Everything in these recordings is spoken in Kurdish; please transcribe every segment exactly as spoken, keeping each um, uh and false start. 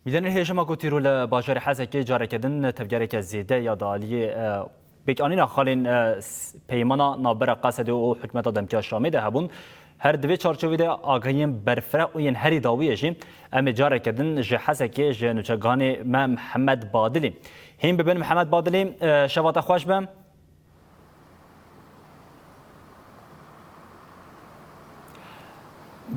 Dîdanên hêja, ma ku tîro li bajarê Hesekê careke din tevgereke zêde ya di aliyê, e, pêkanîna xalên, e, s-, peymana navbera Qesedê û hikûmeta demkî ya Şamê de hebûn, her di vê çarçovê de agahiyên berfireh û yên herî dawiyê jî em ê careke din ji Hesekê, ji nûçeganê me Mihemed Badilî. Hîn bibin Mihemed Badilî, e, şeva te xweş be.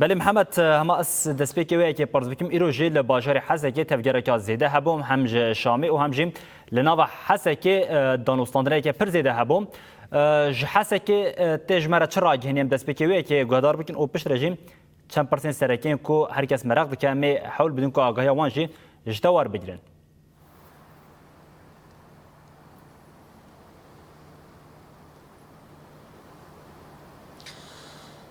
Belê Mihemed, hema ez destpêkê wê yekê pirs bikim, îro jî li bajarê Hesekê tevgereka zêde hebû, hem ji Şamê û hem jî li nava Hesekê, e, danûstandineke pir zêde hebû. E, ji Hesekê, e, tê ji me re çi ragihînî, em destpêkê wê yekê guhdar bikin û piştre jî çend pirsên sereke yên ku her kes meraq dike, em ê hewl bidin ku agahiya wan jî ji te werbigirin.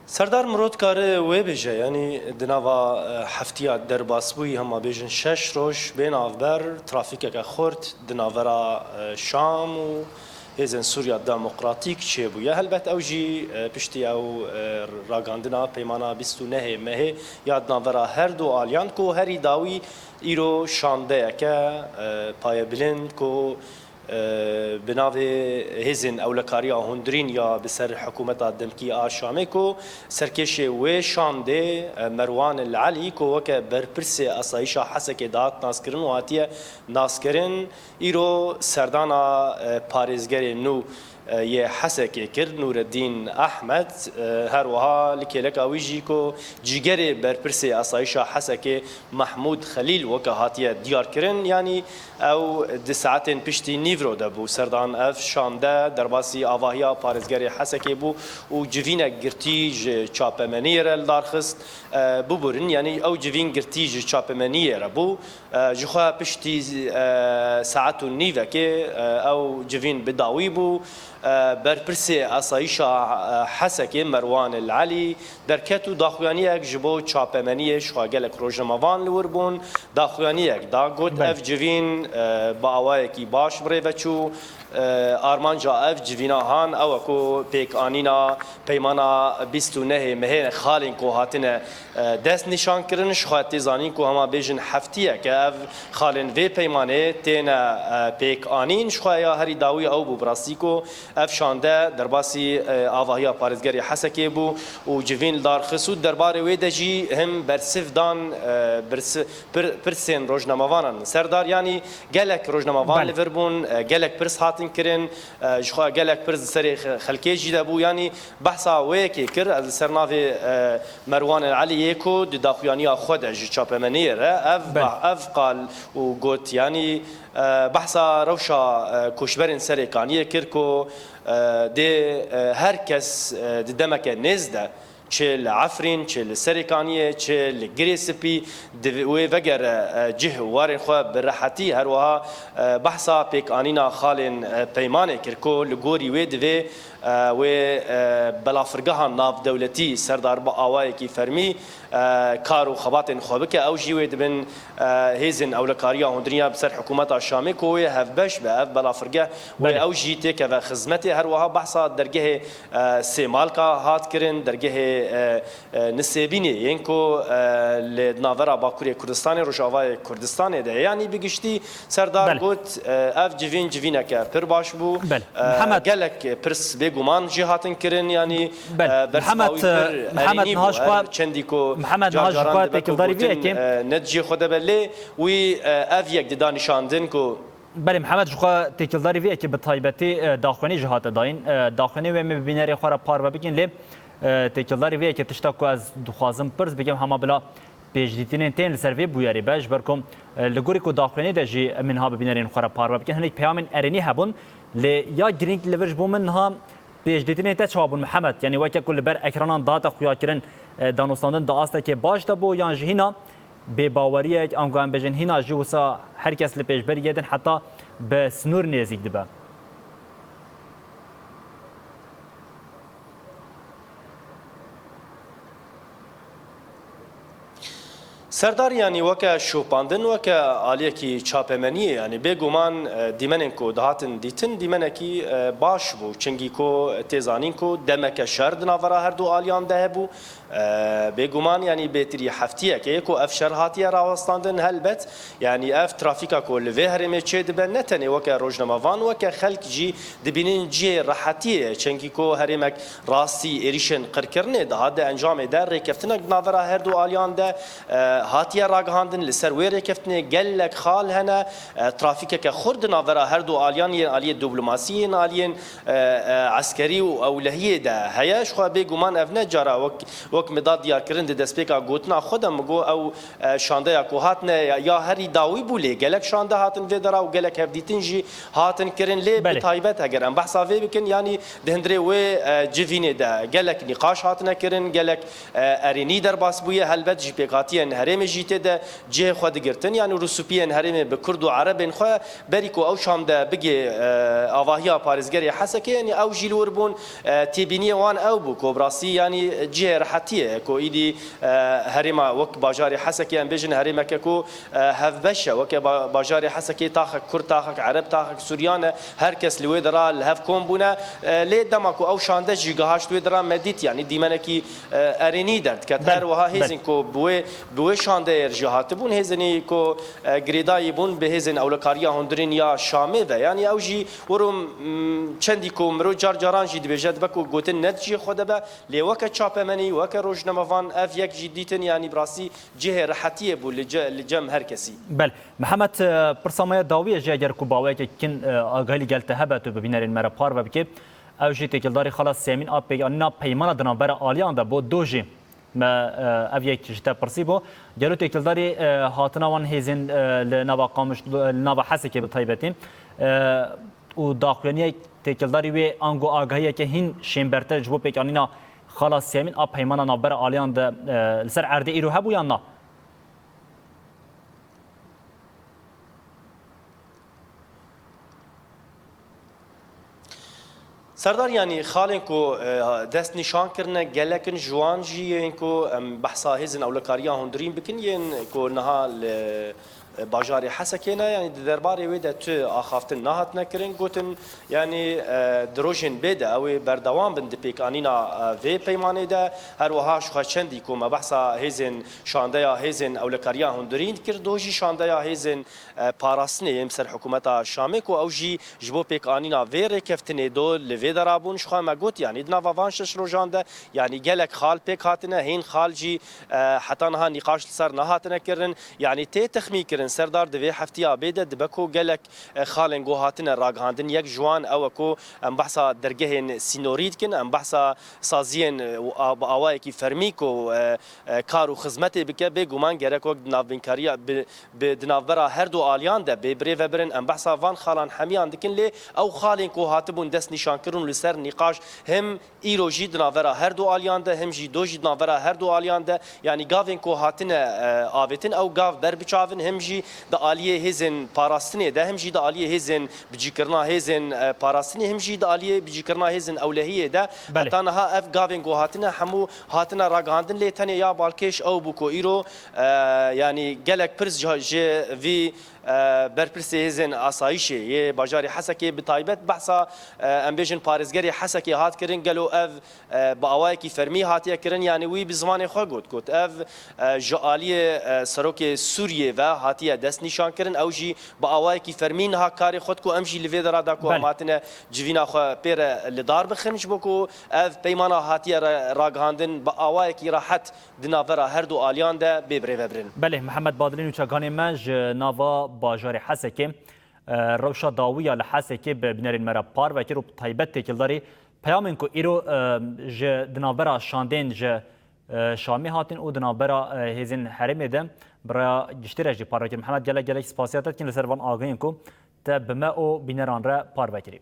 Serdar Mirot kare wê bêje, yanî di nava, e, heftiya derbasbûyî, hema bêjin şeş roj bê navber trafîkeke xurt di navbera, e, Şam û Hêzên Sûriya Demokratîk çêbûye. Helbet ew jî, e, piştî ew, e, ragandina peymana bîst û nehê mehê ya di navbera her du aliyan ku herî dawî îro şandeyeke, e, payebilind ku, e, bi navê Hêzên Ewlekariya Hundirîn ya bi ser hikûmeta demkî a Şamê ku serkêşê wê şandê, e, Merwan El Elî ku weke berpirsê asayîşa Hesekê dihat naskirin û hatiye naskirin, îro serdana, e, parêzgerê nû, e, yê Hesekê kir, Nûreddîn Ehmed. E, her wiha li kêleka wî jî ku cîgerê berpirsê asayîşa Hesekê Mehmûd Xelîl weke hatiye diyarkirin, yanî ew di saetên piştî nîvro de bû. Serdan ev şande derbasî avahiya parêzgerê Hesekê bû û civînek girtî ji çapemeniyê re li dar xist. E, biburin, yanî ew civîn girtî ji çapemeniyê re bû. E, ji xwe piştî, e, saet û nîvekê, e, ew civîn bi dawî bû. E, berpirsê asayîşa, e, Hesekê Merwan El Elî derket û daxuyaniyek ji bo çapemeniyê, ji xwe gelek rojnamevan li wir bûn, daxuyaniyek da, got, Belê. Ev civîn, e, bi awayekî baş bi rê ve çû. E, armanca ev civîna han ew e ku pêkanîna peymana bîst û nehê mehê xalên ku hatine, e, dest nîşan kirin, ji xwe tê zanîn ku hema bêjin heftiyeke ev xalên vê peymanê têne, e, pêkanîn. Ji xwe ya herî dawî ew bû bi rastî ku ev şande derbasî, e, avahiya parêzgerê Hesekê bû û civîn li dar xist û derbarê wê de jî him bersiv dan, e, birsi-, pir-, pirsên rojnamevanan. Serdar, yanî gelek rojnamevan Belê. li vir bûn, e, gelek pirs hatin kirin, e, ji xwe gelek pirs di serê xe-, xelkê jî de bû. Yanî behsa wê yekê kir, ez li ser navê, e, Merwan El Eliyê ku di daxuyaniya xwe de ji çapemeniyê re ev Belê. ba-, ev qal û got, yanî, e, behsa rewşa, e, koçberên Serêkaniyê kir ku, e, dê, e, her kes, e, di demeke nêz de çi li Efrîn, çi li Serêkaniyê, çi li Girê Spî, di wê vegere, e, cih û warên xwe bi rehetî. Her wiha, e, behsa pêkanîna xalên, e, peymanê kir ku li gorî wê divê, e, wê, e, belafirgeha navdewletî Serdar bi awayekî fermî, e, kar û xebatên xwe bike. Ew jî wê dibin, e, hêzên ewlekariya hundirîn ya bi ser hikûmeta Şamê ku wê hevbeş be, ev belafirgeh wê Belê. ew jî têkeve xizmetê. Her wiha behsa dergehê e, Sêmalka hat kirin, dergehê, e, e, Nisêbînê yên ku, e, li navbera Bakurê Kurdistanê, Rojavayê Kurdistanê de ye. Yanî bi giştî Serdar Belê. got, e, ev civîn civîneke pir baş bû. Belê. E, Mihemed. Gelek pirs bêguman jî hatin kirin, yanî, Belê. e, bersiva Mihemed, wî e, pir Mihemed erênî niha bû. ji xwe, Her çendî ku Mihemed niha ji carcaran xwe dibe ku têkildarî vê gotin, yekê. e, ne cihê xwe de be, lê wî, e, ev yek dida nîşandin ku Belê, Mihemed, ji xwe têkildarî vê yekê bi taybetî, e, daxuyanî jî hate dayîn. E, daxuyanî wê em ê bi bînerê xwe re parve bikin, lê, e, têkildarî vê yekê tişta ku ez dixwazim pirs bikim, hema bila pêşdîtinên tên li ser vê bûyerê be, ji ber ku, e, li gorî ku daxuyanî de jî em ê niha bi bînerên xwe re parve bikin, hinek peyamên erênî hebûn, lê ya girîng li vir ji bo min niha pêşdîtinên te çawa bûn, Mihemed? Yanî weke ku li ber ekranan dihate xuyakirin, e, danûstandin di astekê baş de bû, yan jî hîna bêbaweriyek, ango em bêjin hîna jî wisa her kes li pêşberî yê din heta bi sinûr nêzîk dibe. Serdar, yanî weke şopandin, weke aliyekî çapemeniyê, yanî bêguman, e, dîmenên ku dihatin dîtin, dîmenekî, e, baş bû. Çingî ku tê zanîn ku demeke şer di navbera her du aliyan de hebû. E, bêguman, yanî bêtirî heftiyekê ku ev şer hatiye rawestandin, helbet, yanî ev trafîka ku li vê herêmê çêdibe, ne tenê weke rojnamevan, weke xelk jî dibînin cihê rehetiyê ye. Çengî ku herêmek rastî êrîşên qirkirinê dihat, di encamê de rêkeftinek di navbera her du aliyan de, e, hatiye ragihandin. Li ser wê rêkeftinê gelek xal hene. E, trafîkeke xurt di navbera her du aliyan yên aliyê diplomasî, yên aliyên, e, e, eskerî û ewlehiyê de heye. Ji xwe bêguman ev ne cara wek, wek min da diyarkirin di destpêka gotina xwe de, min got ew, e, şandeya ku hatine ya, ya herî dawî bû, lê gelek şande hatin vê dera û gelek hevdîtin jî hatin kirin. Lê bi Belê. taybet eger em behsa vê bikin, yanî di hundirê wê, e, civînê de gelek nîqaş hatine kirin, gelek, e, erênî derbas bûye. Helbet jî pêkhatiyên herêmê jî tê de cihê xwe digirtin. Yanî rûspiyên herêmê bi kurd û erebên xwe berî ku ew şande bigê, e, avahiya parêzgerê Hesekê, yanî ew jî li wir bûn, e, têbîniyê wan ew bû ku bi rastî, yanî cihê rehetiyê ye ku îdî, e, herêma wek bajarê Hesekê, em bêjin herêmeke ku, e, hevbeş e, weke ba-, bajarê Hesekê taxek kurd, taxek ereb, taxek suryan e, her kes li wê dera li hev kom bûne. E, lê dema ku ew şande jî gihaşt wê dera, me dît, yanî dîmenekî, e, erênî derdiket. Belê, Her wiha belê. hêzên ku bi wê, bi wê şandeyê re jî hatibûn, hêzên ku, e, girêdayî bûn bi hêzên ewlekariya hundirîn ya Şamê ve. Yanî ew jî wero, m, çendî ku mirov car caran jî dibêje, dibe ku gotin ne di cihê xwe de be, lê weke çapemenî, weke rojnamevan ev yek jî dîtin, yanî bi rastî cihê rehetiyê bû li ce-, li cem her kesî. Belê. Mihemed, e, pirsa me ya dawî ye jî, eger ku bi awayekî kin, e, agahî li gel te hebe, tu bi bînerên me re parve bikî. Ew jî têkildarî xala sêyemîn a pêkanîna peymana di navbera aliyan de bo do jî me, e, ev yek ji te pirsî bû. Gelo têkildarî, e, hatina wan hêzên, e, li nava Qamiş, li nava Hesekê bi taybetî, e, û daxuyaniyek têkildarî wê ango agahiyeke hîn şênbertir ji bo pêkanîna xala sêyemîn a peymana navbera aliyan de, e, li ser erdê îro hebû yan na? Serdar, yanî xalên ku, e, dest nîşan kirine, gelek in, ji wan jî yên ku em behsa hêzên ewlekariya hundirîn bikin, yên ku niha li, e, bajarê Hesekê ne, yanî di derbarê wê de tu axaftin nehatine kirin, gotin, yanî, e, di rojên bê de ew ê berdewam bin di pêkanîna, e, vê peymanê de. Her wiha ji xwe çendî ku me behsa hêzên şandeya hêzên ewlekariya hundirîn dikir, do jî şandeya hêzên, e, parastinê yên ser hikûmeta Şamê ku ew jî ji bo pêkanîna vê rêkeftinê do li vê dera bûn. Ji xwe me got, yanî di nava van şeş rojan de, yanî gelek xal pêk hatine, hîn xal jî, e, heta niha nîqaş li ser nehatine kirin. Yanî tê texmîn kirin, Serdar, di vê heftiya bê de dibe ku gelek, e, xalên ku hatine ragihandin. Yek ji wan ew e ku em behsa dergehên sînorî dikin, em behsa saziyên, e, û a-, bi awayekî fermî ku, e, e, kar û xizmetê bike, bêguman gerek wek di navbînkariya bi, bi, di navbera her du aliyan de bê birêvebirin. Em behsa van xalan hemiyan dikin, lê ew xalên ku hatibûn dest nîşan kirin û li ser nîqaş him îro jî di navbera her du aliyan de, him jî do jî di navbera her du aliyan de, yanî gavên ku hatine, e, avêtin, ew gav ber biçavin, him jî di aliyê hêzên parastinê de, him jî di aliyê hêzên bicîkirina hêzên, e, parastinê, him jî di aliyê bicîkirina hêzên ewlehiyê de. Belê. Heta niha ev gavên ku hatine hemû hatine ragihandin, lê tenê ya balkêş ew bû ku îro, e, yanî gelek pirs ji, ji vî, e, berpirsê hêzên asayîşê yê bajarê Hesekê, bi taybet behsa, e, em bêjin parêzgerê Hesekê hat kirin. Gelo ev, e, bi awayekî fermî hatiye kirin, yanî wî bi zimanê xwe got, got ev, e, ji aliyê, e, serokê Sûriyê ve hatiye dest nîşan kirin. Ew jî bi awayekî fermî niha karê xwe diko, em jî li vê dera de ku Belê. em hatine civîna xwe pê re li dar bixin, ji bo ku ev peymana hatiye re ragihandin bi awayekî rehet di navbera her du aliyan de bê birêvebirin. Belê, Mihemed Badilî nûçeganê me ji nava bajarê Hesekê, e, rewşa dawî ya li Hesekê bi bînerên me re parve kir û bi taybet têkildarî peyamên ku îro, e, ji di navbera şandên ji, e, Şamê hatin û di navbera, e, hêzên herêmê de bi raya giştî re jî parve kir. Mihemed, gelek gelek spasiya te dikin li ser van agahiyên ku te bi me û bîneran re parve kirî.